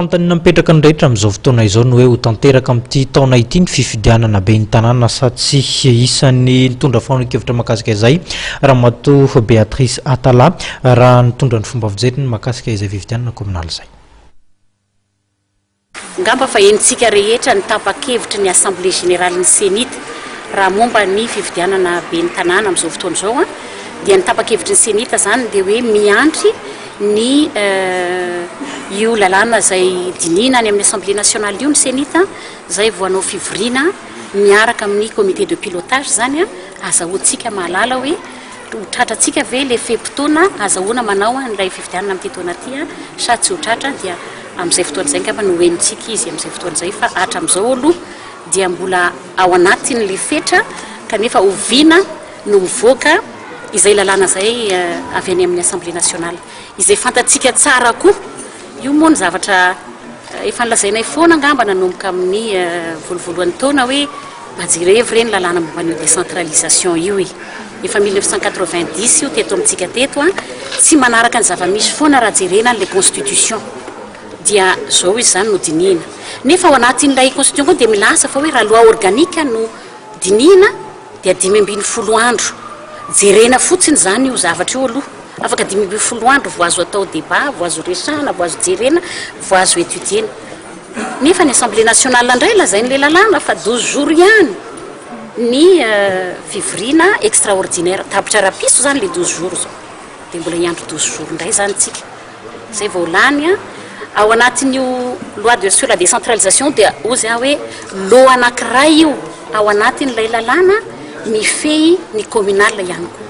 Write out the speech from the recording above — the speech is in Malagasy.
Fanontaniana mipetraka ny rehetra amin'izao fotoana izao ny hoe ho tanteraka amin'ity taona ity ny fifidianana ben'ny tanàna sa tsia. Isan'ny nitondra fanehoan-kevitra mahakasika izay Ramatoa Béatrice Atallah raha nitondra ny fomba fijeriny mahakasika izay fifidianana kaominaly izay. Angamba fa henontsika rehetra ny tapa-kevitry ny Assemblée Générale ny Cenit raha momba ny fifidianana ben'ny tanàna amin'izao fotoana izao dia ny tapa-kevitry ny Cenit izany dia hoe miandry ny io lalàna izay dinihina any amin'ny Assemblée nationale io ny Cenit izay vao hanao fivoriana miaraka amin'ny comité de pilotage izany azahoantsika mahalala hoe ho tratrantsika ve ilay fe-potoana azahoana manao an'ilay fifidianana amin'ity taona ity sa tsy ho tratra dia amin'izay fotoana izay angamba no ho henontsika izy amin'izay fotoana izay fa hatramin'izao aloha dia mbola ao anatin'ilay fetra kanefa oviana no mivoaka izay lalàna izay avy any amin'ny Assemblée nationale, izay fantatsika tsara koa. Io moa ny zavatra efa nolazainay foana angamba nanomboka amin'ny voalohalohan'ny taona hoe mba jerevo re ny lalàna momba an'io décentralisation io e. Efa 1990 io teto amintsika teto an, tsy manaraka ny zava-misy foana raha jerena an'ilay constitution. Dia izao izy izany no dinihina. Nefa ao anatin'ilay constitution koa dia milaza fa hoe raha loi organique no dinihina dia 15 andro. Jerena fotsiny izany io zavatra io aloha. Afaka 15 andro vao azo atao débat, vao azo resahana, vao azo jerena, vao azo étudier-na. Nefa ny Assemblée nationale indray lazain'ilay lalàna fa 12 jours ihany ny fivoriana extraordinaire. Tapitra rahampitso izany ilay 12 jours izao. Dia mbola hiandry 12 jours indray izany tsika. Izay vao lany an. Ao anatin'io loi de sur la décentralisation dia hozy aho hoe loi anankiray io ao anatin'ilay lalàna mifehy ny communal ihany koa.